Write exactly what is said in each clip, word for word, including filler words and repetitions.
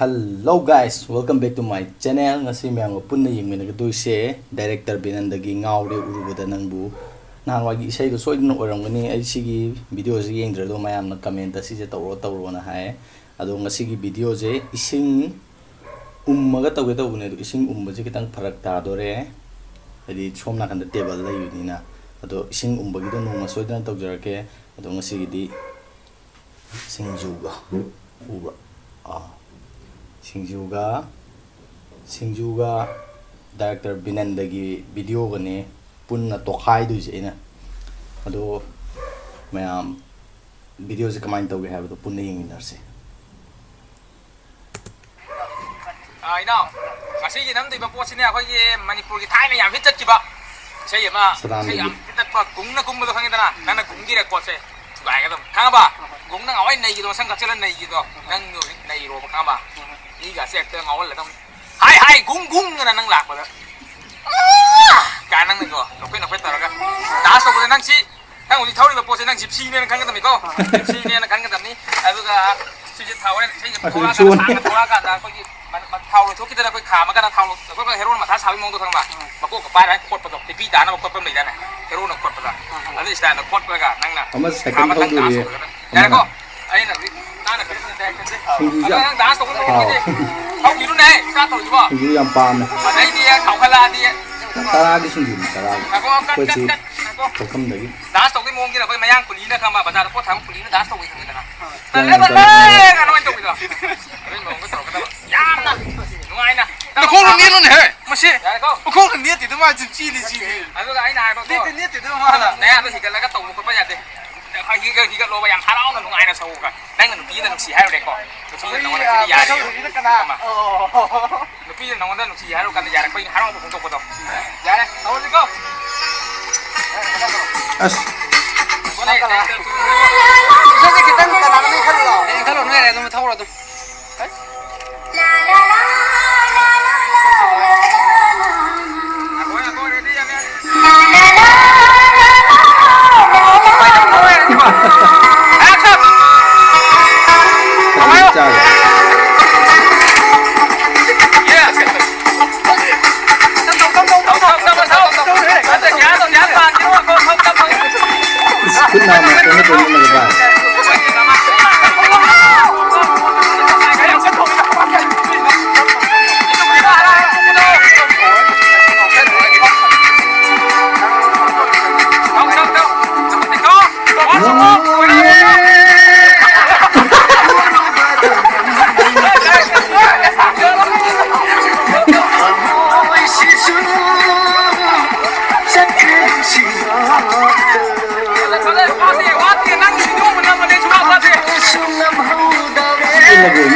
Hello guys, welcome back to my channel. ꯉꯁꯤ ꯃꯌꯥꯝꯒ ꯄꯨꯟꯅ ꯌꯦꯡꯃꯤꯟꯅꯒꯗꯣꯏꯁꯦ ꯗꯥꯏꯔꯦꯛꯇꯔ ꯕꯤꯅꯟꯗꯒꯤ ꯉꯥꯎꯔꯦ ꯎꯔꯨꯕꯗ ꯅꯪꯕꯨ꯫ ꯅꯍꯥꯟꯋꯥꯏꯒꯤ ꯏꯁꯩꯗꯣ ꯁꯣꯏꯗꯅ ꯑꯣꯏꯔꯝꯒꯅꯤ꯫ ꯑꯩ ꯁꯤꯒꯤ ꯚꯤꯗꯤꯑꯣꯁꯦ ꯌꯦꯡꯗ꯭ꯔꯤꯗꯣ ꯃꯌꯥꯝꯅ ꯀꯃꯦꯟꯇ "ꯁꯤꯁꯦ ꯇꯧꯔꯣ, ꯇꯧꯔꯣꯅ" ꯍꯥꯏ꯫ ꯑꯗꯣ ꯉꯁꯤꯒꯤ ꯚꯤꯗꯤꯑꯣꯁꯦ ꯏꯁꯤꯡ ꯎꯝꯃꯒ ꯇꯧꯒꯦ ꯇꯧꯕꯅꯦ, ꯑꯗꯣ ꯏꯁꯤꯡ ꯎꯝꯕꯁꯦ ꯈꯤꯇꯪ ꯐꯔꯛ ꯇꯥꯗꯣꯔꯦ꯫ ꯍꯥꯏꯗꯤ ꯁꯣꯝ ꯅꯥꯀꯟꯗ ꯇꯦꯕꯜ ꯂꯩꯕꯅꯤꯅ꯫ ꯑꯗꯣ ꯏꯁꯤꯡ ꯎꯝꯕꯒꯤꯗꯣ ꯅꯣꯡꯃ ꯁꯣꯏꯗꯅ ꯇꯧꯖꯔꯛꯀꯦ꯫ ꯑꯗꯣ ꯉꯁꯤꯒꯤꯗꯤ ꯁꯤꯡꯖꯨꯒ ꯎꯕ꯫ ꯑꯥ꯫ ꯁꯤꯡꯖꯨꯒ, ꯁꯤꯡꯖꯨꯒ ꯗꯥꯏꯔꯦꯛꯇꯔ ꯕꯤꯅꯟꯗꯒꯤ ꯚꯤꯗꯤꯑꯣꯒꯅꯦ ꯄꯨꯟꯅ ꯇꯣꯈꯥꯏꯗꯣꯏꯁꯦ ꯑꯩꯅ꯫ ꯑꯗꯣ ꯃꯌꯥꯝ ꯚꯤꯗꯤꯑꯣꯁꯦ ꯀꯃꯥꯏꯅ ꯇꯧꯒꯦ ꯍꯥꯏꯕꯗꯣ ꯄꯨꯟꯅ ꯌꯦꯡꯃꯤꯟꯅꯔꯁꯦ꯫ ꯑꯥ, ꯏꯅꯥꯎ, ꯉꯁꯤꯒꯤ ꯅꯝꯗꯣꯏꯕ ꯄꯣꯠꯁꯤꯅꯦ ꯑꯩꯈꯣꯏꯒꯤ ꯃꯅꯤꯄꯨꯔꯒꯤ ꯊꯥꯏꯅ ꯌꯥꯝ ꯍꯤꯠ ꯆꯠꯈꯤꯕ ꯏꯁꯩ ꯑꯃ, ꯏꯁꯩ ꯁꯗꯥꯅꯟꯗꯒꯤ꯫ ꯌꯥꯝ ꯍꯤꯠ ꯆꯠꯄ ꯒꯨꯡꯅ ꯀꯨꯝꯕꯗꯣ ꯈꯪꯉꯤꯗꯅ? ꯅꯪꯅ ꯒꯨꯡꯒꯤ ꯔꯦꯀꯣꯔꯠꯁꯦ ꯊꯨꯒꯥꯏꯒꯗꯕ, ꯈꯪꯉꯕ? ꯒꯨꯡꯅ ꯉꯥꯎꯍꯩ ꯅꯩꯈꯤꯗꯣ, ꯃꯁꯝ ꯀꯛꯁꯤꯜꯂ ꯅꯩꯈꯤꯗꯣ, ꯅꯪ ꯍꯧꯖꯤꯛ ꯅꯩꯔꯣꯕ, ꯈꯪꯉꯕ? ꯃꯤꯒꯥꯁꯦ ꯍꯦꯛꯇ ꯉꯥꯎꯍꯜꯂꯗꯕꯅꯤ꯫ ꯍꯥꯏ ꯍꯥꯏ, ꯒꯨꯡ ꯒꯨꯡ ꯑꯅ ꯅꯪ ꯂꯥꯛꯄꯗ, "ꯑꯥ!" ꯀꯥꯏꯅ ꯅꯪꯅꯀꯣ ꯅꯈꯣꯏ ꯅꯈꯣꯏ ꯇꯧꯔꯒ ꯗꯥꯟꯁ ꯇꯧꯕꯗ ꯅꯪ ꯁꯤ ꯅꯪ ꯍꯧꯖꯤꯛ ꯊꯧꯔꯤꯕ ꯄꯣꯠꯁꯦ ꯅꯪ ꯖꯤꯞꯁꯤꯅꯦꯅ ꯈꯟꯒꯗꯕꯅꯤꯀꯣ꯫ ꯖꯤꯞꯁꯤꯅꯦꯅ ꯈꯟꯒꯗꯕꯅꯤ꯫ ꯑꯗꯨꯒ ꯁꯤꯁꯦ ꯊꯥꯎ ꯍꯣꯔꯦꯟ ꯏꯁꯩꯁꯦ ꯑꯗꯨ ꯊꯣꯛꯂꯛꯑꯀꯥꯟꯗ, ꯁꯨ- ꯁꯥꯡꯅ ꯊꯣꯛꯂꯛꯑꯀꯥꯟꯗ ꯑꯩꯈꯣꯏꯒꯤ ꯃ-, ꯃ-, ꯊꯥꯎ ꯂꯣꯏꯊꯣꯛꯈꯤꯗꯅ ꯑꯩꯈꯣꯏ ꯈꯥꯝꯃꯒꯅ ꯊꯥꯎ ꯂꯣꯏ-, ꯑꯩꯈꯣꯏ ꯍꯦꯔꯣꯅ ꯃꯊꯥ ꯁꯥꯕꯒꯤ ꯃꯑꯣꯡꯗꯣ ꯈꯪꯕ꯭ꯔꯥ? ꯃꯀꯣꯛꯀ ꯄꯥꯏꯔꯒ ꯈꯣꯠꯄꯗꯣ, ꯅꯨꯄꯤ ꯇꯥꯅꯕ ꯈꯣꯠꯄ ꯑꯃ ꯂꯩꯗꯥꯏꯅꯦ? ꯍꯦꯔꯣꯅ ꯈꯣꯠꯄꯗ꯫ ꯑꯗꯨ ꯏꯁꯇꯥꯏꯜꯗ ꯈꯣꯠꯂꯒ ꯅꯪꯅ ꯑꯃ ꯁꯥꯏꯀꯜ ꯈꯥꯝꯃꯒ ꯊꯧꯗꯣꯔꯤꯌꯦ꯫ ꯗꯥꯟꯁ ꯇꯧꯒꯗꯕꯅꯤ꯫ ꯌꯥꯔꯦꯀꯣ? ꯑꯃꯅ꯫ ꯑꯩꯅ ꯍꯧꯖꯤꯛ ꯇꯥꯅ ꯄꯤꯔꯛꯄ ꯗꯥꯏꯔꯦꯛꯁꯟꯁꯦ꯫ ꯁꯤꯡꯖꯨꯁꯦ ꯑꯗꯣ ꯅꯪ ꯗꯥꯟꯁ ꯇꯧꯕꯒꯤ ꯍꯥꯎ꯫ ꯃꯑꯣꯡꯁꯦ ꯍꯧꯈꯤꯗꯨꯅꯦ, ꯏꯁꯇꯥꯔꯠ ꯇꯧꯔꯤꯕꯣ? ꯁꯤꯡꯖꯨ ꯌꯥꯝ ꯄꯥꯝꯃꯦ꯫ ꯑꯗꯩꯗꯤ ꯍꯦꯛ ꯊꯥꯎꯒꯠꯂꯛꯑꯗꯤ ꯇꯔꯥꯒꯤ ꯁꯤꯡꯖꯨꯅꯤ, ꯇꯔꯥꯒꯤ꯫ ꯉꯥꯏꯈꯣ, ꯀꯠ, ꯑꯩꯈꯣꯏ ꯀꯠ, ꯁꯤ ꯀꯠ, ꯉꯥꯏꯈꯣ꯫ ꯄꯣꯠꯐꯝꯗꯒꯤ꯫ ꯗꯥꯟꯁ ꯇꯧꯕꯒꯤ ꯃꯑꯣꯡꯁꯤꯅ ꯑꯩꯈꯣꯏ ꯃꯌꯥꯡ ꯀꯨꯂꯤꯅ ꯈꯪꯕ, ꯕꯖꯥꯔꯗ ꯄꯣꯠ ꯊꯥꯕ ꯀꯨꯂꯤꯅ ꯗꯥꯟꯁ ꯇꯧꯕꯩ ꯈꯪꯉꯤꯗꯅ꯫ ꯌꯥꯝ ꯇꯜꯂꯦ, ꯌꯥꯝ ꯇꯜꯂꯦ꯫ ꯇꯜꯂꯦ, ꯀꯩꯅꯣ ꯑꯣꯏꯅ ꯇꯧꯕꯤꯗꯣ꯫ ꯑꯗꯨꯒꯤ ꯃꯑꯣꯡꯗ ꯇꯧꯔꯛꯀꯗꯕ꯫ ꯌꯥꯝꯅ ꯅꯨꯡꯉꯥꯏꯅ꯫ ꯅꯈꯣꯡꯅ ꯅꯦꯠꯂꯨꯅꯦꯍꯦ꯫ ꯃꯁꯤ ꯌꯥꯔꯦꯀꯣ? ꯃꯈꯣꯡꯅ ꯅꯦꯠꯇꯦꯗ ꯃꯥ ꯖꯤꯞꯁꯤꯅꯤ ꯁꯤꯅꯤ꯫ ꯑꯗꯨꯒ ꯑꯩꯅ ꯍꯥꯏꯕꯀꯣ, ꯅꯦꯠꯇꯦ, ꯅꯦꯠꯇꯦꯗ ꯃꯥꯅ꯫ ꯅꯌꯥꯗꯣ ꯍꯤꯒꯠꯂꯒ ꯇꯧꯕ ꯈꯣꯠꯄ ꯌꯥꯗꯦ꯫ ꯍꯤꯒꯠ-, ꯍꯤꯒꯠꯂꯣꯕ, ꯌꯥꯝ ꯍꯔꯥꯎꯅ ꯅꯨꯡꯉꯥꯏꯅ ꯁꯧꯕ꯫ ꯅꯪꯅ ꯅꯨꯄꯤꯅ ꯅꯨꯡꯁꯤ ꯍꯥꯏꯔꯨꯔꯦꯀꯣ꯫ ꯅꯨꯄꯤꯅ ꯅꯉꯣꯟꯗ ꯁꯤꯗꯤ ꯌꯥꯔꯦ꯫ ꯅꯨꯄꯤꯅ ꯅꯉꯣꯟꯗ ꯅꯨꯡꯁꯤ ꯍꯥꯏꯔꯨ ꯀꯥꯟꯗ ꯌꯥꯔꯛꯄꯒꯤ ꯍꯔꯥꯎꯕ ꯐꯣꯡꯗꯣꯛꯄꯗꯣ꯫ ꯌꯥꯔꯦ, ꯇꯧꯔꯁꯤꯀꯣ꯫ ꯑꯁ꯫ ꯀꯣꯟꯅ ꯏꯁꯩꯁꯦ ꯈꯤꯇꯪ ꯀꯅꯥꯅꯣꯝ ꯏꯟꯈꯠꯂꯨ ꯂꯥꯎ꯫ ꯑꯦ, ꯏꯟꯈꯠꯂꯣ, ꯅꯣꯏ ꯑꯗꯨꯝ ꯊꯧꯔꯣ ꯑꯗꯨꯝ꯫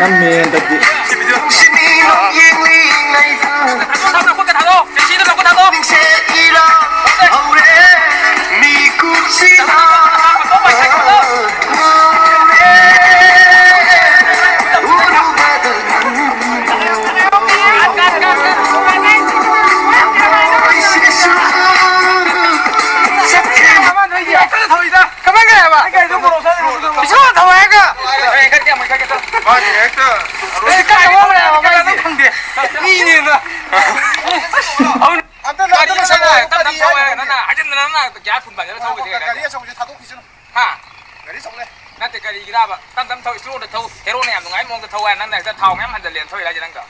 ꯅꯝꯃꯦ ꯍꯟꯗꯛꯇꯤ꯫ ꯀꯃꯥꯏꯅ ꯍꯥꯏꯕ? ꯄꯩꯁꯥ ꯊꯧ ꯍꯥꯏꯔꯒ꯫ ꯃꯥꯗꯤ ꯍꯦꯛꯇ ꯑꯩ ꯀꯥꯏ ꯊꯧꯕ ꯌꯥꯕ ꯃꯥꯏꯗꯤ? ꯈꯪꯗꯦ꯫ ꯃꯤꯅꯦꯅ꯫ ꯑꯝꯇ ꯅꯪ ꯒꯥꯔꯤ ꯑꯝꯇ ꯂꯣꯏꯁꯜꯂꯣ꯫ ꯅꯪꯅ ꯇꯞ ꯇꯞ ꯀꯔꯤ ꯊꯧ ꯍꯥꯏꯔꯦ? ꯍꯥꯏꯅꯣ? ꯅꯪꯅ ꯍꯥꯏꯖꯤꯟꯗꯅ ꯅꯪꯅ ꯒ꯭ꯌꯥꯔ ꯐꯨꯟ ꯄꯥꯟꯖꯤꯜꯂ ꯊꯧꯕꯗꯤ ꯒꯥꯔꯤ ꯀꯩꯅꯣ? ꯑꯆꯧꯕꯁꯦ ꯊꯥꯗꯣꯛꯈꯤꯁꯅꯨ꯫ ꯍꯥ? ꯒꯥꯔꯤ ꯑꯆꯧꯕ ꯂꯩ꯫ ꯅꯠꯇꯦ, ꯀꯔꯤꯒꯤꯔꯕ? ꯇꯞ ꯇꯞ ꯊꯧ, slow ꯗ ꯊꯧ꯫ ꯍꯦꯔꯣꯅ ꯌꯥꯝ ꯅꯨꯡꯉꯥꯏ ꯃꯑꯣꯡꯗ ꯊꯧ ꯍꯥꯏ, ꯅꯪꯅ ꯍꯦꯛꯇ ꯊꯥꯎ ꯃꯌꯥꯝ ꯍꯟꯖꯜꯂꯦꯅ ꯊꯧꯏꯔ ꯍꯥꯏꯁꯦ ꯅꯪꯗꯣ?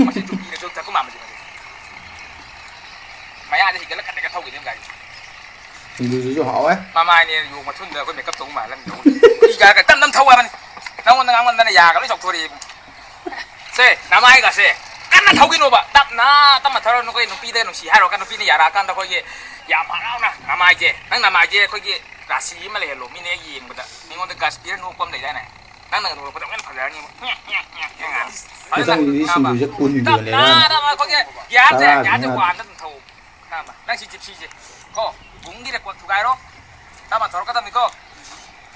ꯃꯁꯤ ꯆꯨꯝꯃꯤꯅ ꯆꯨꯝ ꯊꯛꯄ ꯃꯥꯟꯕꯁꯦ ꯃꯁꯤ꯫ ꯃꯌꯥꯗ ꯍꯤꯒꯠꯂ ꯀꯟꯅꯒ ꯊꯧꯈꯤꯗꯣꯏꯅꯦ ꯒꯥꯔꯤ꯫ ꯁꯤꯡꯖꯨꯁꯤꯁꯨ ꯍꯥꯎꯋꯦ꯫ ꯃꯃꯥꯏꯅꯦ ꯌꯣꯡ ꯃꯊꯨꯟꯗ ꯑꯩꯈꯣꯏ ꯃꯦꯀꯞ ꯇꯧꯕ ꯃꯥꯜꯂꯝꯃꯤꯗꯣ꯫ ꯀꯨꯏ ꯀꯥꯔꯒ ꯇꯞ ꯇꯞ ꯊꯧ ꯍꯥꯏꯕꯅꯤ꯫ ꯅꯪꯉꯣꯟꯗ ꯉꯥꯡꯃꯟꯗꯅ ꯌꯥꯒ ꯂꯣꯏ ꯆꯥꯎꯊꯣꯔꯛꯑꯦ ꯏꯕꯨꯡ꯫ ꯁꯦ, ꯅꯃꯥꯏꯒꯁꯦ ꯀꯟꯅ ꯊꯧꯈꯤꯅꯣꯕ꯫ ꯇꯞꯅ ꯇꯞꯅ ꯊꯧꯔ ꯅꯈꯣꯏ ꯅꯨꯄꯤꯗ ꯅꯨꯡꯁꯤ ꯍꯥꯏꯔꯨꯔꯀꯥꯟꯗ ꯅꯨꯄꯤꯅ ꯌꯥꯔꯛꯑꯀꯥꯟꯗ ꯑꯩꯈꯣꯏꯒꯤ ꯌꯥꯝ ꯍꯔꯥꯎꯅ ꯅꯃꯥꯏꯁꯦ, ꯅꯪ ꯅꯃꯥꯏꯁꯦ ꯑꯩꯈꯣꯏꯒꯤ ꯔꯥꯁꯤ ꯑꯃ ꯂꯩꯍꯜꯂꯣ꯫ ꯃꯤꯅ ꯍꯦꯛ ꯌꯦꯡꯕꯗ ꯃꯤꯉꯣꯟꯗ ꯒꯁ ꯄꯤꯔ ꯅꯣꯛꯄ ꯑꯃ ꯂꯩꯗꯥꯏꯅꯦ? ꯅꯪꯅ ꯅꯣꯛꯂꯛꯄꯗ ꯑꯃꯨꯛ ꯍꯦꯟꯅ ꯐꯖꯔꯅꯤꯕ꯫ ꯐꯖꯅ ꯃꯊꯪꯒꯤꯗꯤ ꯈꯪꯉꯕ? ꯁꯤꯡꯖꯨꯁꯦ ꯀꯨꯟꯒꯤ ꯇꯞꯅ ꯑꯣꯏꯅ ꯂꯩꯔꯛꯑꯅꯤ꯫ ꯇꯞꯅ ꯑꯩꯈꯣꯏꯒꯤ ꯒ꯭ꯌꯥꯔꯁꯦ, ꯇꯔꯥꯒꯤ ꯒ꯭ꯌꯥꯔꯁꯦ ꯉꯥꯛꯇ꯫ ꯋꯥꯟꯗ ꯑꯗꯨꯝ ꯊꯧ꯫ ꯈꯪꯉꯕ? ꯅꯪ ꯁꯤ ꯖꯤꯞꯁꯤꯁꯦ꯫ ꯀꯣ, ꯕꯨꯡꯒꯤ ꯔꯦꯀꯣꯔꯠ ꯊꯨꯒꯥꯏꯔꯣ꯫ ꯇꯞꯅ ꯊꯧꯔꯛꯀꯗꯕꯅꯤꯀꯣ꯫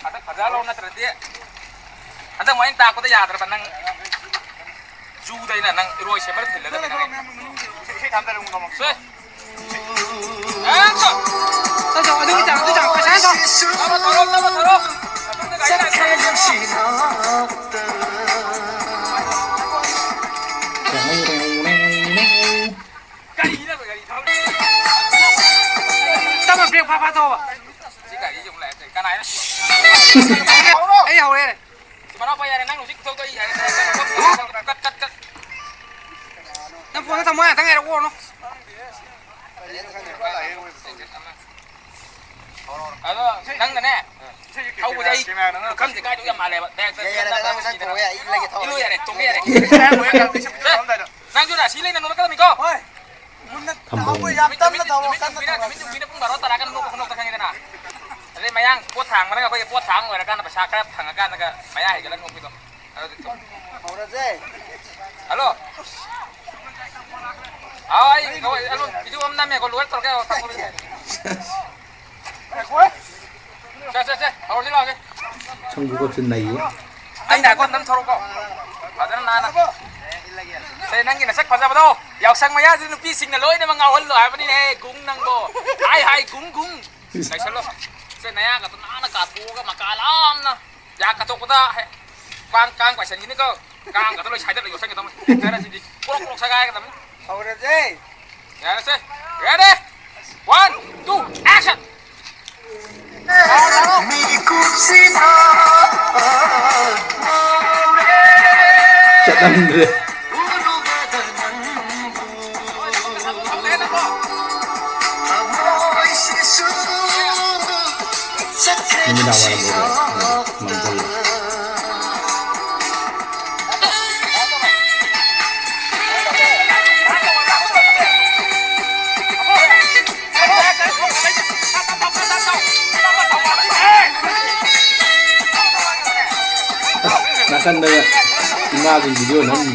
ꯍꯟꯗꯛ ꯐꯖꯍꯜꯂꯣ ꯅꯠꯇ꯭ꯔꯗꯤ ꯍꯟꯗꯛ ꯃꯣꯏꯅ ꯇꯥꯛꯄꯗ ꯌꯥꯗ꯭ꯔꯕ ꯅꯪ꯫ ꯖꯨꯗ ꯑꯩꯅ ꯅꯪ ꯏꯔꯣꯏ ꯁꯦꯝꯕꯗ ꯊꯤꯜꯂꯗꯕꯅꯤ ꯅꯪ ꯑꯩꯅ꯫ ꯁꯦ꯫ ꯑꯦ, ꯇꯣ꯫ ꯇꯧ, ꯇꯧ, ꯑꯗꯨꯒꯤ ꯆꯥꯡ, ꯑꯗꯨꯒꯤ ꯆꯥꯡ, ꯄꯩꯁꯥ ꯇꯧ꯫ ꯇꯞꯅ ꯊꯧꯔꯣ, ꯇꯞꯅ ꯊꯧꯔꯣ꯫ ꯃꯇꯨꯡꯗ ꯒꯥꯔꯤ ꯂꯥꯛꯑꯦ꯫ ꯀꯔꯤꯅꯣ ꯒꯥꯔꯤ ꯊꯧꯔꯤ? ꯇꯞꯅ ꯕ꯭ꯔꯦꯛ ꯐꯥ ꯐꯥ ꯇꯧꯕ꯫ ꯁꯤ ꯒꯥꯔꯤꯁꯦ ꯑꯃꯨꯛ ꯂꯥꯛꯑꯦ ꯇꯧꯔꯤ꯫ ꯀꯅꯥꯏꯅꯣ? ꯑꯩ ꯍꯧꯔꯦ꯫ ꯃꯅꯥꯎꯄꯥ ꯌꯥꯔꯦ, ꯅꯪ ꯍꯧꯖꯤꯛ ꯊꯧꯗꯣꯛ ꯑꯩ ꯌꯥꯔꯦ꯫ ꯀꯠ, ꯀꯠ, ꯀꯠ꯫ ꯅꯪ ꯐꯣꯟꯗ ꯊꯝꯃꯣ, ꯉꯥꯛꯇꯪ ꯉꯥꯏꯔ ꯑꯣꯛꯑꯣꯅꯣ꯫ ꯑꯗꯣ ꯅꯪꯅꯅꯦ, ꯊꯧꯕꯁꯦ ꯑꯩ ꯈꯪꯗꯦ, ꯀꯥꯏꯗꯧ ꯌꯥꯝ ꯃꯥꯜꯂꯦꯕ꯫ ꯗꯥꯏꯔꯦꯛꯇ ꯌꯥꯔꯦ, ꯌꯥꯔꯦ, ꯅꯪ ꯉꯁꯥꯏ ꯊꯧꯕ ꯌꯥꯏ, ꯑꯩ ꯏꯜꯂꯒꯦ, ꯊꯧꯔꯒꯦ꯫ ꯏꯜꯂꯨ ꯌꯥꯔꯦ, ꯇꯣꯡꯕ ꯌꯥꯔꯦ꯫ ꯅꯪꯁꯨ ꯔꯥꯁꯤ ꯂꯩꯅ ꯅꯣꯂꯛꯀꯗꯕꯅꯤꯀꯣ꯫ ꯍꯣꯏ꯫ ꯃꯨꯟꯅ ꯊꯝꯕꯧ꯫ ꯊꯧꯕ ꯌꯥꯝ ꯇꯞꯅ ꯊꯧꯕ, ꯅꯨꯃꯤꯠ ꯀꯟꯅ ꯌꯨꯝꯕꯤꯅ, ꯊꯧꯕ꯫ ꯅꯨꯃꯤꯠ ꯌꯨꯝꯕꯤꯅ ꯄꯨꯡ ꯕꯥꯔꯣ ꯇꯥꯔꯀꯥꯟꯗ ꯅꯣꯛꯄ ꯈꯨꯅꯣꯛꯇ ꯈꯪꯉꯤꯗꯅ꯫ ꯑꯗꯩ ꯃꯌꯥꯡ ꯄꯣꯠ ꯊꯥꯡꯕꯅꯒ ꯑꯩꯈꯣꯏꯒꯤ ꯄꯣꯠ ꯊꯥꯡ ꯑꯣꯏꯔꯀꯥꯟꯗ ꯄꯩꯁꯥ ꯈꯔ ꯐꯪꯉꯀꯥꯟꯗꯒ ꯃꯌꯥ ꯍꯦꯟꯒꯠꯂ ꯅꯣꯛꯄꯤꯗꯣ꯫ ꯑꯗꯨꯗꯤ ꯇꯧ꯫ ꯍꯧꯔꯁꯦ꯫ ꯍꯜꯂꯣ꯫ ꯑꯥꯎ, ꯑꯩ, ꯑꯩ ꯑꯗꯨꯝ video ꯑꯃ ꯅꯝꯃꯦꯀꯣ, ꯂꯣꯏꯔ ꯇꯧꯔꯛꯀꯦ, ꯇꯥꯛꯄꯗꯨꯗꯤ꯫ ꯁꯦ, ꯁꯦ, ꯁꯦ, ꯍꯧꯔꯁꯤ ꯂꯥꯛꯑꯣꯁꯦ꯫ ꯁꯝꯁꯨ ꯈꯣꯠꯁꯨ ꯅꯩꯌꯦ꯫ ꯑꯩ ꯅꯥꯏꯀꯣꯟ ꯑꯝꯇꯪ ꯊꯧꯔꯛꯑꯣꯀꯣ꯫ ꯐꯖꯅ ꯅꯥꯟꯅ꯫ ꯁꯦ, ꯅꯪꯒꯤ ꯅꯁꯛ ꯐꯖꯕꯗꯣ ꯌꯥꯎꯁꯪ ꯃꯌꯥꯁꯤꯗ ꯅꯨꯄꯤꯁꯤꯡꯅ ꯂꯣꯏꯅꯃꯛ ꯉꯥꯎꯍꯜꯂꯣ ꯍꯥꯏꯕꯅꯤꯅꯦ, ꯒꯨꯡ ꯅꯪꯕꯣ꯫ ꯍꯥꯏ, ꯍꯥꯏ, ꯒꯨꯡ, ꯒꯨꯡ꯫ ꯏꯁ꯫ ꯂꯩꯁꯜꯂꯣ꯫ ꯁꯦ, ꯅꯌꯥꯒꯗꯣ ꯅꯥꯟꯅ ꯀꯥꯊꯣꯛꯑꯒ ꯃꯀꯥ ꯂꯥꯝꯅ꯫ ꯌꯥ ꯀꯥꯊꯣꯛꯄꯗ ꯍꯦ-, ꯀꯥꯡ, ꯀꯥꯡ ꯄꯥꯏꯁꯟꯈꯤꯅꯤꯀꯣ꯫ ꯀꯥꯡꯒꯗꯣ ꯂꯣꯏ ꯁꯥꯏꯗꯠꯂ ꯌꯣꯠꯁꯟꯒꯗꯕꯅꯤ꯫ ꯈꯔꯁꯤꯗꯤ ꯄꯣꯔꯣꯛ ꯄꯣꯔꯣꯛ ꯁꯒꯥꯏꯒꯗꯕꯅꯤ꯫ ꯍꯧꯔꯁꯦ꯫ ꯌꯥꯔꯦꯁꯦ꯫ Ready? One, two, action! ꯆꯠꯂꯝꯗ꯭ꯔꯦ꯫ ꯅꯨꯃꯤꯗꯥꯡ ꯋꯥꯏꯔꯝ ꯑꯣꯏꯔꯦ꯫ ꯃꯝꯁꯤꯜꯂꯦ꯫ ꯑꯁ, ꯅꯥꯀꯟꯗꯒ ꯏꯃꯥꯒꯤ video ꯅꯝꯃꯤ꯫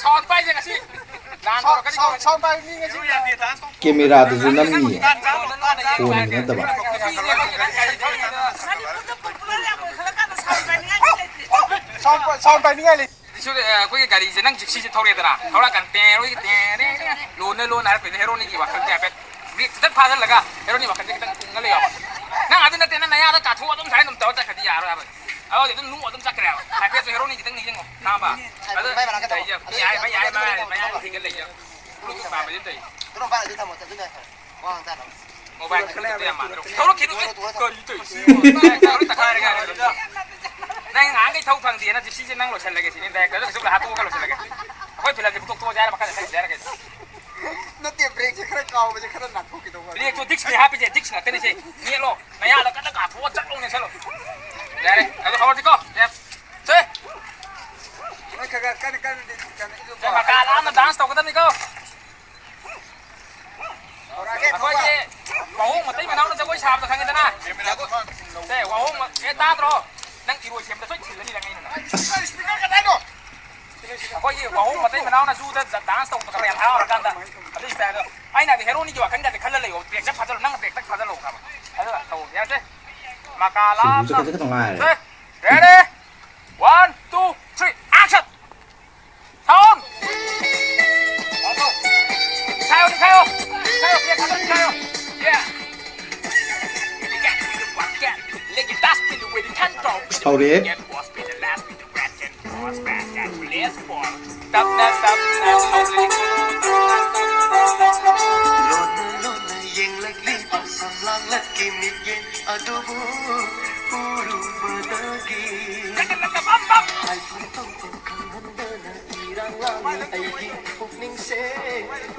Sound ꯄꯥꯏꯁꯦ ꯉꯁꯤ꯫ Sound, sound ꯄꯥꯏꯕ ꯃꯤ ꯉꯁꯤ꯫ Camera ꯗꯨꯁꯨ ꯅꯝꯃꯤꯌꯦ꯫ Phone ꯅꯠꯇꯕ꯫ Sound ꯄꯥꯏ-, sound ꯄꯥꯏꯅꯤꯡꯉꯥꯏ ꯂꯩ꯫ ꯁꯤꯁꯨ, ꯑ, ꯑꯩꯈꯣꯏꯒꯤ ꯒꯥꯔꯤꯁꯦ, ꯅꯪ Gypsy ꯁꯦ ꯊꯧꯔꯦꯗꯅ, ꯊꯧꯔꯛꯑꯀꯥꯟꯗ ꯇꯦꯔꯣꯏ, ꯇꯦꯔꯦ, ꯂꯣꯟꯅ ꯂꯣꯟꯅ ꯍꯥꯏꯔꯛꯄꯁꯦ ꯍꯦꯔꯣꯅꯤꯒꯤ ꯋꯥꯈꯜꯁꯦ ꯍꯥꯏꯐꯦꯠ꯫ ꯕ꯭ꯔꯦꯛ ꯈꯤꯇꯪ ꯐꯥꯖꯤꯜꯂꯒ ꯍꯦꯔꯣꯅꯤ ꯋꯥꯈꯜꯁꯦ ꯈꯤꯇꯪ ꯇꯨꯡꯒ ꯂꯩꯌꯣꯕ꯫ ꯅꯪ ꯑꯗꯨ ꯅꯠꯇꯦ, ꯅꯪ ꯅꯌꯥꯗ ꯀꯥꯊꯣꯛꯑ ꯑꯗꯨꯝ ꯁꯨꯃꯥꯏꯅ ꯑꯗꯨꯝ ꯇꯧꯔ ꯆꯠꯈ꯭ꯔꯗꯤ ꯌꯥꯔꯣꯏ ꯍꯥꯏꯕ꯫ ꯑꯗꯨꯗꯤ ꯑꯗꯨꯝ ꯅꯣꯛꯑ ꯑꯗꯨꯝ ꯆꯠꯈ꯭ꯔꯦꯕ꯫ ꯍꯥꯏꯐꯦꯠꯁꯨ ꯍꯦꯔꯣꯅꯤ ꯈꯤꯇꯪ ꯅꯤꯡꯁꯤꯡꯉꯣ, ꯈꯪꯉꯕ? ꯑꯗꯨ ꯃꯥꯏ ꯃꯅꯥꯛꯇ ꯊꯝꯃꯣ꯫ ꯂꯩꯌꯣ꯫ ꯃꯤ ꯍꯥꯏ-, ꯃꯤ ꯍꯥꯏ-, ꯃꯤ ꯍꯥꯏ-, ꯃꯤ ꯍꯥꯏ-, ꯊꯤꯒꯠ ꯂꯩꯌꯣ꯫ ꯕ꯭ꯂꯨꯇꯨꯠ ꯄꯥꯟꯕꯗꯤ ꯑꯝ ꯇꯧ꯫ ꯀꯩꯅꯣ ꯄꯥꯏꯔꯗꯤ ꯊꯝꯃꯣ, ꯑꯗꯨꯅ ꯋꯥ ꯉꯥꯡ ꯇꯥꯅꯕ꯫ ꯃꯣꯕꯥꯏꯜ ꯈꯛꯇꯗꯤ ꯌꯥꯝ ꯃꯥꯟꯗ꯭ꯔꯣ? ꯊꯧꯔꯛꯈꯤꯅꯨ꯫ ꯊꯧꯔꯛꯈꯤꯅꯨ꯫ ꯀꯔꯤ ꯇꯧꯔꯤꯁꯤ? ꯇꯧꯔꯤ ꯇꯛꯈꯥꯏꯔꯒ꯫ ꯅꯪ ꯉꯍꯥꯟꯈꯩ ꯊꯧ ꯐꯪꯗꯦꯅ ꯖꯤꯞꯁꯤꯁꯦ ꯅꯪ ꯂꯣꯏꯁꯤꯜꯂꯒꯦ ꯁꯤꯅꯤ꯫ ꯗꯥꯏꯔꯦꯛꯇꯔꯗ ꯀꯩꯁꯨ ꯍꯥꯠꯇꯣꯛꯑꯒ ꯂꯣꯏꯁꯤꯜꯂꯒꯦ꯫ ꯑꯩꯈꯣꯏ ꯐꯤꯂꯝꯁꯦ ꯄꯨꯊꯣꯛ ꯊꯣꯛꯑꯁꯦ ꯍꯥꯏꯔ ꯃꯈꯥꯗ ꯆꯠꯈꯤꯁꯦ ꯍꯥꯏꯔ ꯀꯩꯅꯣ? ꯅꯠꯇꯦ, ꯕ꯭ꯔꯦꯛꯁꯦ ꯈꯔ ꯀꯥꯎꯕꯁꯦ ꯈꯔ ꯅꯥꯟꯊꯣꯛꯈꯤꯗꯧꯕ꯫ ꯕ꯭ꯔꯦꯛꯇꯣ ꯗꯤꯛꯁꯅꯦ ꯍꯥꯞꯄꯤꯁꯦ, ꯗꯤꯛꯁ ꯉꯥꯛꯇꯅꯦ ꯁꯦ꯫ ꯅꯦꯠꯂꯣ, ꯅꯌꯥꯗ ꯀꯟꯅ ꯀꯥꯊꯣꯛꯑ ꯆꯠꯂꯣꯅꯦ, ꯆꯠꯂꯣ꯫ ꯌꯥꯔꯦ, ꯑꯗꯨ ꯍꯧꯔꯁꯤꯀꯣ꯫ ꯌꯥꯔꯦ꯫ ꯁꯦ꯫ ꯅꯪ ꯈꯔ ꯈꯔ ꯀꯟꯅ ꯀꯟꯅꯗꯤ ꯀꯟꯅ ꯏꯜꯂꯨꯀꯣ꯫ ꯁꯦ, ꯃꯀꯥ ꯂꯥꯝꯅ ꯗꯥꯟꯁ ꯇꯧꯒꯗꯕꯅꯤꯀꯣ꯫ ꯍꯧꯔꯛꯑꯒꯦ, ꯊꯧꯕ꯫ ꯑꯩꯈꯣꯏꯒꯤ ꯋꯥꯍꯣꯡ ꯃꯇꯩ ꯃꯅꯥꯎꯅ ꯖꯒꯣꯏ ꯁꯥꯕꯗꯣ ꯈꯪꯉꯤꯗꯅ? ꯁꯦ, ꯋꯥꯍꯣꯡ ꯃ-, ꯑꯦ, ꯇꯥꯗ꯭ꯔꯣ? ꯅꯪ ꯏꯔꯣꯏ ꯁꯦꯝꯕꯗ ꯁꯣꯏ ꯊꯤꯜꯂꯅꯤ ꯅꯪ ꯑꯩꯅ꯫ ꯁ꯭ꯄꯤꯀꯔ ꯀꯗꯥꯏꯅꯣ? ꯑꯩꯈꯣꯏꯒꯤ ꯋꯥꯍꯣꯡ ꯃꯇꯩ ꯃꯅꯥꯎꯅ ꯖꯨꯗ ꯖ-, ꯗꯥꯟꯁ ꯇꯧꯕꯗꯣ ꯈꯪꯕ꯭ꯔꯥ? ꯌꯥꯝ ꯍꯔꯥꯎꯔꯀꯥꯟꯗ꯫ ꯑꯗꯨꯒꯤ ꯁ꯭ꯇꯥꯏꯜꯗꯣ꯫ ꯑꯩꯅ ꯍꯥꯏꯗꯤ ꯍꯦꯔꯣꯅꯤꯒꯤ ꯋꯥꯈꯜꯒꯗꯤ ꯈꯜꯂ ꯂꯩꯌꯣ꯫ ꯕ꯭ꯔꯦꯛꯇ ꯐꯥꯖꯜꯂꯣ꯫ ꯅꯪꯅ ꯕ꯭ꯔꯦꯛꯇ ꯐꯥꯖꯜꯂꯣ ꯈꯪꯕ꯭ꯔꯥ? ꯑꯗꯨꯒ ꯇꯧ꯫ ꯌꯥꯁꯦ? ꯃꯀꯥ ꯁꯤ ꯂꯥꯝꯅ꯫ ꯍꯧꯖꯤꯛ ꯈꯛꯇ ꯈꯛꯇ ꯉꯥꯏꯔꯦ꯫ ꯁꯦ, ready? One, two, three, action! Sound! ꯅꯤꯛꯈꯥꯏꯌꯣ, ꯅꯤꯛꯈꯥꯏꯌꯣ! ꯅꯤꯛꯈꯥꯏꯌꯣ, ꯄ꯭ꯂꯦꯠ ꯊꯥꯗꯔꯣ, ꯅꯤꯛꯈꯥꯏꯌꯣ! Yeah! ꯍꯧꯔꯦ꯫ ꯇꯞꯅ, ꯇꯞꯅ, ꯍꯧꯔꯦ꯫ ꯂꯣꯟꯅ ꯂꯣꯟꯅ ꯌꯦꯡꯂꯛꯂꯤꯕ ꯁꯝꯂꯥꯡꯂꯛꯀꯤ ꯃꯤꯠꯌꯦꯡ ꯑꯗꯨꯕꯨ ꯎꯔꯨꯕꯗꯒꯤ ꯍꯥꯏꯐꯝ ꯊꯣꯛꯄ ꯈꯪꯍꯟꯗꯅ ꯏꯔꯥꯡ ꯂꯥꯡꯂꯤ ꯑꯩꯒꯤ ꯄꯨꯛꯅꯤꯡꯁꯦ꯫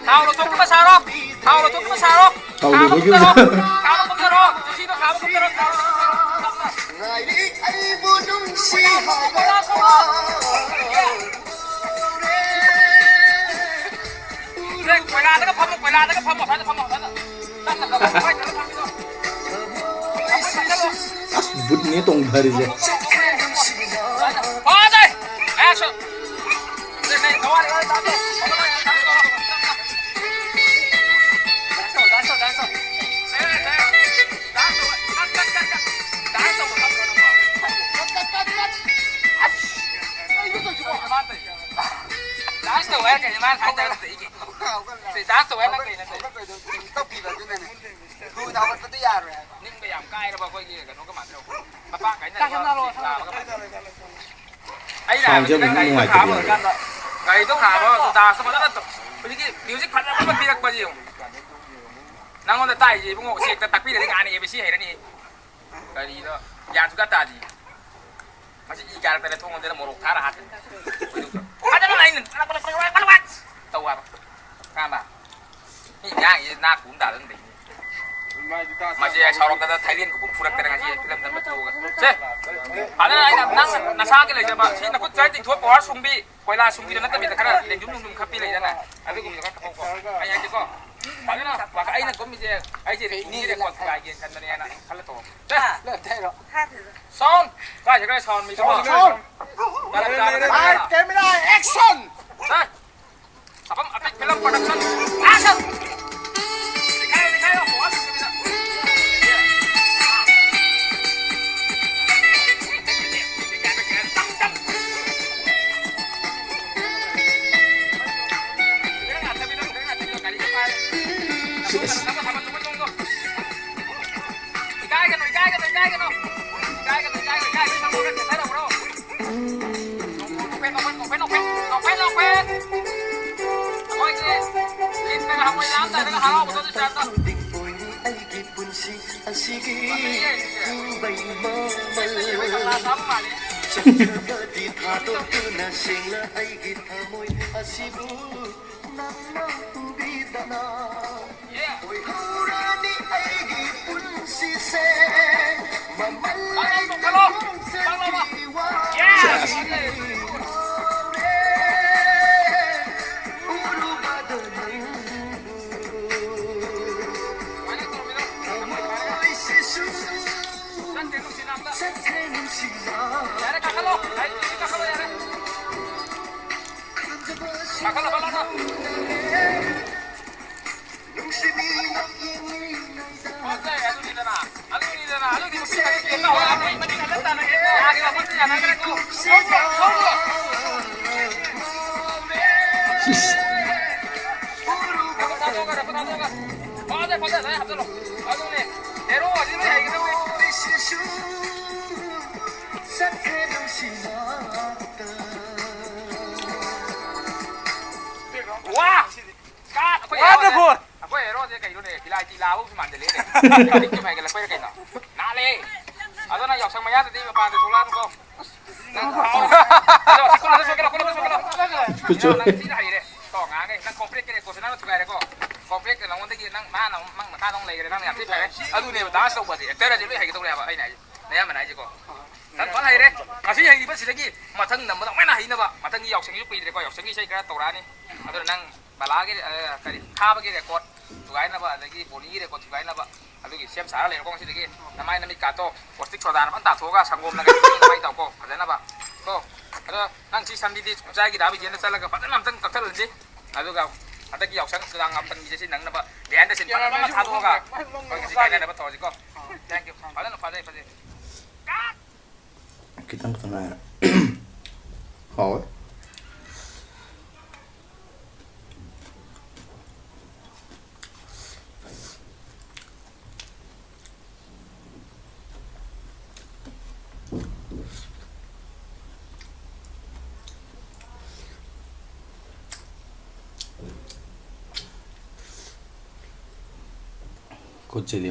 ꯊꯥꯎ ꯂꯧꯊꯣꯛꯈꯤꯕ ꯁꯥꯔꯣ꯫ ꯊꯥꯎ ꯂꯧꯊꯣꯛꯈꯤꯕ ꯁꯥꯔꯣ꯫ ꯊꯥꯎ ꯊꯥꯕ ꯂꯧꯊꯣꯛꯈꯤꯕ ꯀꯨꯝꯊꯔꯣ꯫ ꯁꯥꯔꯣ꯫ ꯊꯥꯕ ꯀꯨꯝꯊꯔꯣ꯫ ꯁꯤꯗꯣ ꯊꯥꯕ ꯀꯨꯝꯊꯔꯣ꯫ ꯊꯥꯕ ꯀꯨꯝꯊꯔꯣ꯫ ꯉꯥꯏꯔꯤ ꯑꯩꯕꯨ ꯅꯨꯡꯁꯤ ꯍꯥꯏꯕ꯫ ꯁꯦ, ꯀꯣꯏꯂꯥꯗꯒ ꯐꯝꯃꯣ, ꯀꯣꯏꯂꯥꯗꯒ ꯐꯝꯃꯣ, ꯁ꯭ꯋꯥꯏꯗ ꯐꯝꯃꯣ, ꯁ꯭ꯋꯥꯏꯗ꯫ ꯇꯞꯅ ꯇꯞꯅ, ꯁ꯭ꯋꯥꯏꯗ ꯐꯝꯃꯤꯗꯣ꯫ ꯑꯁ, ꯕꯨꯠꯅꯦ ꯇꯣꯡꯊꯔꯤꯁꯦ꯫ ꯐꯖꯩ! ꯑꯦꯛꯁꯟ! ꯁꯦ, ꯅꯪ ꯊꯋꯥꯏ ꯂꯩ, ꯗꯥꯟꯁ ꯇꯧ꯫ ꯗꯥꯟꯁ ꯇꯧ, ꯗꯥꯟꯁ ꯇꯧ, ꯗꯥꯟꯁ ꯇꯧ꯫ ꯁꯦ, ꯁꯦ꯫ ꯗꯥꯟꯁ ꯇꯧ꯫ ꯀꯠ, ꯀꯠ, ꯀꯠ, ꯀꯠ꯫ ꯗꯥꯟꯁ ꯇꯧꯕ ꯈꯪꯕ꯭ꯔꯣ ꯅꯪꯕꯣ? ꯀꯠ, ꯀꯠ, ꯀꯠ, ꯀꯠ꯫ ꯑꯁ! ꯀꯩꯅꯣ ꯇꯧꯁꯤꯕꯣ? ꯗꯥꯟꯁ ꯇꯧ꯫ ꯀꯩꯅꯣ ꯃꯥꯅ ꯍꯥꯏ ꯇꯥꯔꯦ꯫ ꯁꯤ ꯗꯥꯟꯁ ꯇꯧꯕ ꯍꯥꯏꯅ ꯀꯩꯅꯣ ꯇꯧꯔꯤꯁꯦ? ꯇꯞꯄꯤꯕ ꯑꯗꯨꯅꯅꯦ꯫ ꯊꯨꯅ ꯍꯧꯒꯠꯄꯗꯤ ꯌꯥꯔꯣꯏ ꯍꯥꯏꯕ꯫ ꯅꯤꯡꯕ ꯌꯥꯝ ꯀꯥꯏꯔꯕ ꯑꯩꯈꯣꯏꯒꯤ ꯀꯩꯅꯣꯒ ꯃꯥꯟꯅꯔꯣ꯫ ꯃꯄꯥ ꯀꯥꯏꯅ ꯁꯥꯟꯅꯔꯣ, ꯁꯥꯟꯅꯔꯣ꯫ ꯑꯩꯅ ꯁꯥꯎꯟꯁꯦ ꯍꯥꯏꯕꯗꯤ ꯑꯃꯨꯛ ꯅꯪ ꯒꯥꯔꯤꯗꯣ ꯅꯨꯡꯉꯥꯏꯇꯕ ꯈꯥꯝꯃꯒ ꯌꯥꯎꯔꯦ꯫ ꯀꯥꯟꯗ, ꯒꯥꯔꯤꯗꯣ ꯈꯥꯝꯃꯒ ꯗꯥꯟꯁꯇꯣ ꯐꯖꯅ ꯇꯧ-, ꯍꯧꯖꯤꯛꯀꯤ ꯃ꯭ꯌꯨꯖꯤꯛ ꯐꯖꯕ ꯑꯃ ꯄꯤꯔꯛꯄꯁꯦ ꯌꯦꯡꯉꯨ꯫ ꯅꯪꯉꯣꯟꯗ ꯇꯥꯛꯏꯁꯦ ꯏꯕꯨꯡꯉꯣ, ꯎꯆꯦꯛꯇ ꯇꯥꯛꯄꯤꯔꯗꯤ ꯉꯥꯅ ꯑꯦ ꯕꯤ ꯁꯤ ꯍꯩꯔꯅꯤ꯫ ꯀꯔꯤꯅꯣ? ꯒ꯭ꯌꯥꯟꯁꯨ ꯈꯔ ꯇꯥꯗꯦ꯫ ꯃꯁꯤ ꯏ ꯀꯥꯔꯛꯇꯅ ꯊꯣꯡ ꯂꯣꯟꯁꯤꯜꯂ ꯃꯣꯔꯣꯛ ꯊꯥꯔ ꯍꯥꯠꯇꯅ꯫ ꯑꯗꯨꯅ ꯑꯩꯅ ꯇꯧ ꯍꯥꯏꯕ꯫ ꯈꯪꯉꯕ? ꯃꯤ ꯉꯥꯡꯉꯤꯁꯦ ꯅꯥ ꯈꯨꯝ ꯇꯥꯗꯅ ꯂꯩꯅꯤ꯫ ꯃꯁꯤ ꯁꯥꯎꯔꯛꯇꯅ ꯊꯥꯏꯂꯦꯟ ꯈꯨꯕꯨꯝ ꯐꯨꯔꯛꯇꯅ ꯉꯁꯤ ꯐꯤꯂꯝ ꯅꯝꯕ ꯊꯣꯛꯑꯒ꯫ ꯁꯦ! ꯐꯖꯅ ꯑꯩꯅ ꯅꯪ ꯅꯁꯥꯒꯤ ꯂꯩꯖꯕ, ꯁꯤ ꯅꯈꯨꯠ ꯁꯥꯏ ꯇꯤꯡꯊꯣꯛ ꯄꯋꯥꯔ ꯁꯨꯡꯕꯤ꯫ ꯀꯣꯏꯂꯥ ꯁꯨꯝꯕꯤꯗꯣ ꯅꯠꯇꯕꯤꯗ ꯈꯔ ꯂꯦꯡꯖꯨꯝ ꯂꯨꯝꯖꯨꯝ ꯈꯔ ꯄꯤ ꯂꯩꯗꯅ, ꯑꯗꯨꯒꯨꯝꯕꯗꯣ ꯈꯔ ꯊꯝꯃꯧꯀꯣ꯫ ꯑꯩ ꯍꯥꯏꯒꯦꯀꯣ, ꯐꯖꯅ ꯋꯥꯈꯜ ꯑꯩꯅ ꯀꯨꯝꯃꯤꯁꯦ, ꯑꯩꯁꯦ ꯃꯤꯁꯦ ꯀꯣꯟ ꯊꯨꯒꯥꯏꯒꯦꯅ ꯈꯟꯕꯅꯦꯅ ꯈꯜꯂ ꯇꯧꯔꯣ꯫ ꯁꯦ! ꯁꯥꯎꯟ! ꯀꯥꯏ ꯆꯠꯈ꯭ꯔꯦ ꯁꯥꯎꯟ ꯃꯤꯁꯦ? ꯁꯥꯎꯟ! ꯀꯥꯏ ꯆꯠꯈ꯭ꯔꯦ? ꯀꯥꯏ ꯆꯠꯈ꯭ꯔꯦ? Camera, action! ꯁꯦ! Tabam epic film production, action! ꯂꯩꯈꯥꯏꯌꯣ, ꯂꯩꯈꯥꯏꯌꯣ, ꯃꯣꯍꯟ ꯁꯤꯡꯒꯤꯗ꯫ ꯏꯀꯥꯏꯒꯅꯨ, ꯏꯀꯥꯏꯒꯅꯨ, ꯏꯀꯥꯏꯒꯅꯨ꯫ ꯏꯀꯥꯏꯒꯅꯨ, ꯏꯀꯥꯏꯒꯅꯨ, ꯏꯀꯥꯏꯒꯅꯨ, ꯏꯀꯥꯏꯒꯅꯨ, ꯏꯀꯥꯏꯒꯅꯨ꯫ ꯅꯣꯛꯐꯦꯠ, ꯅꯣꯛꯐꯦꯠ, ꯅꯣꯛꯐꯦꯠ, ꯅꯣꯛꯐꯦꯠ, ꯅꯣꯛꯐꯦꯠ, ꯅꯣꯛꯐꯦꯠ꯫ ꯑꯩꯈꯣꯏꯒꯤ ꯂꯤꯟꯅꯒ ꯍꯪꯉꯣꯏ ꯂꯥꯝꯗꯥꯏꯗꯒ ꯍꯔꯥꯎꯕꯗꯣ ꯑꯗꯨ ꯇꯥꯏꯞꯇ꯫ ꯑꯩꯒꯤ ꯄꯨꯟꯁꯤ ꯑꯁꯤꯒꯤ ꯍꯤꯡꯕꯒꯤ ꯃꯃꯜ꯫ ꯆꯠꯈ꯭ꯔꯕꯗꯤ ꯊꯥꯗꯣꯛꯇꯨꯅ ꯁꯦꯡꯂ ꯑꯩꯒꯤ ꯊꯃꯣꯏ ꯑꯁꯤꯕꯨ ꯅꯪꯅ ꯎꯕꯤꯗꯅ꯫ ꯑꯣꯏꯍꯧꯔꯅꯤ ꯑꯩꯒꯤ ꯄꯨꯟꯁꯤꯁꯦ ꯃꯃꯜ ꯂꯩꯇꯅ ꯈꯣꯡꯆꯠꯀꯤ ꯋꯥꯔꯤ꯫ ꯎꯔꯨꯕꯗ ꯅꯪꯕꯨ ꯊꯃꯣꯏꯁꯤꯁꯨ ꯆꯠꯈ꯭ꯔꯦ ꯅꯨꯡꯁꯤꯅ꯫ ꯈꯟꯖꯕꯁꯨ ꯀꯥꯈꯠꯂꯣ, ꯀꯥꯈꯠꯂꯣ, ꯌꯥꯔꯦ꯫ ꯀꯥꯈꯠꯂꯣ, ꯀꯥꯈꯠꯂꯣ꯫ ꯐꯖ ꯐꯖ ꯂꯣꯏ ꯍꯥꯞꯆꯜꯂꯣ꯫ ꯑꯗꯨꯅꯦ ꯍꯦꯔꯣ ꯑꯁꯤ ꯂꯣꯏ ꯍꯩꯒꯗꯧꯅꯦ꯫ ꯋꯥ! ꯀꯥꯠ! ꯑꯩꯈꯣꯏ ꯍꯦꯔꯣꯁꯦ, ꯑꯩꯈꯣꯏ ꯍꯦꯔꯣꯁꯦ ꯀꯩꯅꯣꯅꯦ, ꯚꯤꯂꯥꯏꯇꯤ ꯂꯥꯕ ꯑꯃꯁꯨ ꯃꯥꯟꯁꯤꯜꯂꯛꯑꯦꯅꯦ꯫ ꯃꯤꯠꯁꯨ ꯐꯥꯏꯒꯠꯂꯛꯄꯩꯔ ꯀꯩꯅꯣ? ꯅꯥꯜꯂꯦ꯫ ꯑꯗꯣ ꯅꯪ ꯌꯥꯎꯁꯪ ꯃꯌꯥꯗꯗꯤ ꯃꯄꯥꯟꯗ ꯊꯣꯛꯂꯛꯑꯅꯨꯀꯣ꯫ ꯅꯪ ꯀꯨꯂꯥꯗ ꯁꯣꯛꯀꯦꯔꯣ, ꯀꯨꯂꯥꯗ ꯁꯣꯛꯀꯦꯔꯣ? ꯀꯨꯆꯨ꯫ ꯅꯪ ꯊꯤꯅ ꯍꯩꯔꯦ꯫ ꯀꯣ ꯉꯥꯡꯉꯦ꯫ ꯅꯪ ꯀꯣꯝꯄ꯭ꯂꯦꯛꯀꯤ ꯔꯦꯀꯣꯔꯗꯁꯦ ꯅꯪꯅ ꯊꯨꯒꯥꯏꯔꯦꯀꯣ꯫ ꯀꯣꯝꯄ꯭ꯂꯦꯛꯇ ꯅꯉꯣꯟꯗꯒꯤ ꯅꯪ ꯃꯥꯅ ꯑꯃꯨꯛ ꯃꯪ ꯃꯈꯥꯗ ꯑꯃꯨꯛ ꯂꯩꯈ꯭ꯔꯦ꯫ ꯅꯪꯅ ꯌꯥꯝ ꯊꯤ ꯐꯔꯦ꯫ ꯑꯗꯨꯅꯦꯕ ꯗꯥꯟꯁ ꯇꯧꯕꯁꯦ꯫ ꯑꯦꯛꯇꯔ ꯑꯁꯦ ꯂꯣꯏ ꯍꯩꯒꯗꯧꯔꯦ ꯍꯥꯏꯕ ꯑꯩꯅ ꯍꯥꯏꯁꯦ꯫ ꯑꯌꯥꯝꯕꯅ ꯍꯥꯏꯁꯦꯀꯣ꯫ ꯅꯪ ꯐꯖꯅ ꯍꯩꯔꯦ꯫ ꯉꯁꯤ ꯍꯩꯔꯤꯕꯁꯤꯗꯒꯤ ꯃꯊꯪ ꯅꯝꯕꯗ ꯑꯃꯨꯛ ꯍꯦꯟꯅ ꯍꯩꯅꯕ꯫ ꯃꯊꯪꯒꯤ ꯌꯥꯎꯁꯪꯒꯤꯁꯨ ꯀꯨꯏꯗ꯭ꯔꯦꯀꯣ꯫ ꯌꯥꯎꯁꯪꯒꯤ ꯏꯁꯩ ꯈꯔ ꯇꯧꯔꯛꯑꯅꯤ꯫ ꯑꯗꯨꯅ ꯅꯪ ꯕꯂꯥꯒꯤ, ꯑ, ꯀꯔꯤ, ꯈꯥꯕꯒꯤ ꯔꯦꯀꯣꯔꯗ ꯊꯨꯒꯥꯏꯅꯕ, ꯑꯗꯒꯤ ꯕꯣꯅꯤꯒꯤ ꯔꯦꯀꯣꯔꯗ ꯊꯨꯒꯥꯏꯅꯕ, ꯑꯗꯨꯒꯤ ꯁꯦꯝ ꯁꯥꯔ ꯂꯩꯔꯣꯀꯣ ꯉꯁꯤꯗꯒꯤ꯫ ꯅꯃꯥꯏ ꯅꯃꯤꯠ ꯀꯥꯠꯇꯣ ꯀꯣꯁꯇꯤꯛ ꯁꯣꯗꯥꯅ ꯐꯖꯅ ꯇꯥꯊꯣꯛꯑꯒ ꯁꯪꯒꯣꯝꯅꯒ ꯏꯁꯤꯡ ꯃꯩ ꯇꯧꯀꯣ ꯐꯖꯅꯕ꯫ ꯀꯣ꯫ ꯑꯗꯣ ꯅꯪ ꯁꯤ ꯁꯟꯗꯤꯗꯤ ꯆꯥꯏꯒꯤ ꯗꯥ ꯕꯤꯖꯦꯟꯗ ꯆꯠꯂꯒ ꯐꯖꯅ ꯑꯝꯇꯪ ꯀꯛꯊꯠꯍꯟꯁꯤ꯫ ꯑꯗꯨꯒ ꯍꯟꯗꯛꯀꯤ ꯌꯥꯎꯁꯪ ꯆꯨꯔꯥꯡ ꯃꯥꯄꯟꯒꯤꯁꯦ ꯁꯤ ꯅꯪꯅꯕ ꯕꯤꯍꯥꯏꯟꯗ ꯁꯤꯟ ꯐꯖꯅ ꯑꯃ ꯊꯥꯗꯣꯛꯑꯒ ꯑꯩꯈꯣꯏ ꯉꯁꯤ ꯀꯥꯏꯅꯅꯕ ꯇꯧꯔꯁꯤꯀꯣ꯫ Thank you꯫ ꯐꯖꯅ ꯐꯖꯩ, ꯐꯖꯩ꯫ ꯈꯤꯇꯪ ꯈꯛꯇ ꯉꯥꯏꯔꯦ꯫ ꯍꯥꯎꯋꯦ꯫ ꯈꯨꯠꯁꯤꯗꯤ꯫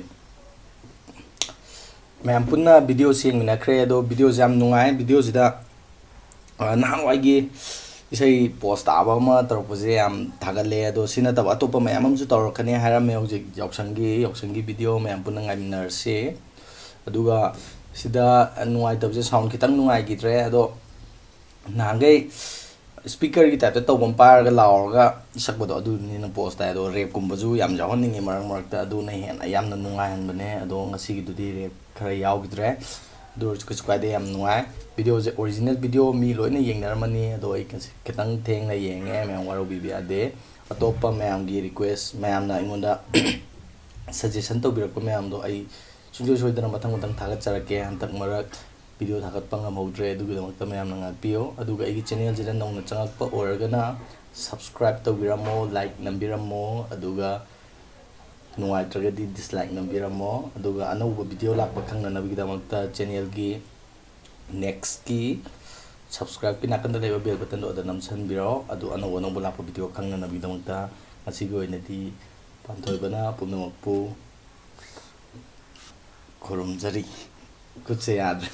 ꯃꯌꯥꯝ ꯄꯨꯟꯅ ꯚꯤꯗꯤꯑꯣ ꯁꯦꯡꯃꯤꯟꯅꯈ꯭ꯔꯦ꯫ ꯑꯗꯣ ꯚꯤꯗꯤꯑꯣꯁꯦ ꯌꯥꯝ ꯅꯨꯡꯉꯥꯏ꯫ ꯚꯤꯗꯤꯑꯣꯁꯤꯗ, ꯑ, ꯅꯍꯥꯟꯋꯥꯏꯒꯤ ꯏꯁꯩ ꯄꯣꯁ ꯇꯥꯕ ꯑꯃ ꯇꯧꯔꯛꯄꯁꯦ ꯌꯥꯝ ꯊꯥꯒꯠꯂꯦ꯫ ꯑꯗꯣ ꯁꯤ ꯅꯠꯇꯕ ꯑꯇꯣꯞꯄ ꯃꯌꯥꯝ ꯑꯃꯁꯨ ꯇꯧꯔꯛꯀꯅꯤ ꯍꯥꯏꯔꯝꯃꯦ꯫ ꯍꯧꯖꯤꯛ ꯌꯥꯎꯁꯪꯒꯤ, ꯌꯥꯎꯁꯪꯒꯤ ꯚꯤꯗꯤꯑꯣ ꯃꯌꯥꯝ ꯄꯨꯟꯅ ꯉꯥꯏꯃꯤꯟꯅꯔꯁꯤ꯫ ꯑꯗꯨꯒ ꯁꯤꯗ ꯅꯨꯡꯉꯥꯏꯇꯕꯁꯦ, ꯁꯥꯎꯟ ꯈꯤꯇꯪ ꯅꯨꯡꯉꯥꯏꯈꯤꯗ꯭ꯔꯦ꯫ ꯑꯗꯣ ꯅꯍꯥꯟꯈꯩ ꯁ꯭ꯄꯤꯀꯔꯒꯤ ꯇꯥꯏꯞꯇ ꯇꯧꯕ ꯑꯃ ꯄꯥꯏꯔꯒ ꯂꯥꯎꯔꯒ ꯁꯛꯄꯗꯣ, ꯑꯗꯨꯗꯨꯅ ꯍꯦꯟꯅ ꯄꯣꯁ ꯇꯥꯏ꯫ ꯑꯗꯣ ꯔꯦꯞꯀꯨꯝꯕꯁꯨ ꯌꯥꯝ ꯌꯥꯎꯍꯟꯅꯤꯡꯉꯤ ꯃꯔꯛ ꯃꯔꯛꯇ, ꯑꯗꯨꯅ ꯍꯦꯟꯅ ꯌꯥꯝꯅ ꯅꯨꯡꯉꯥꯏꯍꯟꯕꯅꯦ꯫ ꯑꯗꯣ ꯉꯁꯤꯒꯤꯗꯨꯗꯤ ꯔꯦꯞ ꯈꯔ ꯌꯥꯎꯈꯤꯗ꯭ꯔꯦ꯫ ꯑꯗꯨ ꯑꯣꯏꯔꯁꯨ ꯀꯩꯁꯨ ꯀꯥꯏꯗꯦ, ꯌꯥꯝ ꯅꯨꯡꯉꯥꯏ꯫ ꯚꯤꯗꯤꯑꯣꯁꯦ ꯑꯣꯔꯤꯖꯤꯅꯦꯜ ꯚꯤꯗꯤꯑꯣ ꯃꯤ ꯂꯣꯏꯅ ꯌꯦꯡꯅꯔꯝꯃꯅꯤ꯫ ꯑꯗꯣ ꯑꯩ ꯉꯁꯤ ꯈꯤꯇꯪ ꯊꯦꯡꯅ ꯌꯦꯡꯉꯦ, ꯃꯌꯥꯝ ꯋꯥꯔꯧꯕꯤꯕ ꯌꯥꯗꯦ꯫ ꯑꯇꯣꯞꯄ ꯃꯌꯥꯝꯒꯤ ꯔꯤꯀ꯭ꯋꯦꯁ, ꯃꯌꯥꯝꯅ ꯑꯩꯉꯣꯟꯗ ꯁꯖꯦꯁꯟ ꯇꯧꯕꯤꯔꯛꯄ ꯃꯌꯥꯝꯗꯣ ꯑꯩ ꯁꯨꯡꯁꯣꯏ ꯁꯣꯏꯗꯅ ꯃꯊꯪ ꯃꯊꯪ ꯊꯥꯒꯠꯆꯔꯛꯀꯦ꯫ ꯍꯟꯗꯛ ꯃꯔꯛ ꯚꯤꯗꯤꯑꯣ ꯊꯥꯒꯠꯄ ꯉꯝꯍꯧꯗ꯭ꯔꯦ, ꯑꯗꯨꯒꯤꯗꯃꯛꯇ ꯃꯌꯥꯝꯅ ꯉꯥꯛꯄꯤꯌꯣ꯫ ꯑꯗꯨꯒ ꯑꯩꯒꯤ ꯆꯦꯅꯦꯜꯁꯤꯗ ꯅꯧꯅ ꯆꯪꯉꯛꯄ ꯑꯣꯏꯔꯒꯅ subscribe ꯇꯧꯕꯤꯔꯝꯃꯣ, like ꯅꯝꯕꯤꯔꯝꯃꯣ, ꯑꯗꯨꯒ ꯅꯨꯡꯉꯥꯏꯇ꯭ꯔꯒꯗꯤ dislike ꯅꯝꯕꯤꯔꯝꯃꯣ꯫ ꯑꯗꯨꯒ ꯑꯅꯧꯕ video ꯂꯥꯛꯄ ꯈꯪꯅꯅꯕꯒꯤꯗꯃꯛꯇ channelꯒꯤ nextꯀꯤ subscribeꯀꯤ ꯅꯥꯀꯟꯗ ꯂꯩꯕ bell buttonꯗꯣ ꯑꯗ ꯅꯝꯁꯟꯕꯤꯔꯣ꯫ ꯑꯗꯨ ꯑꯅꯧ ꯑꯅꯧꯕ ꯂꯥꯛꯄ video ꯈꯪꯅꯅꯕꯒꯤꯗꯃꯛꯇ ꯉꯁꯤꯒꯤ ꯑꯣꯏꯅꯗꯤ ꯄꯥꯟꯊꯣꯏꯕꯅ ꯄꯨꯝꯅꯃꯛꯄꯨ ꯈꯨꯔꯨꯝꯖꯔꯤ꯫ ꯈꯨꯠꯁꯦ ꯌꯥꯗ꯭ꯔꯦ꯫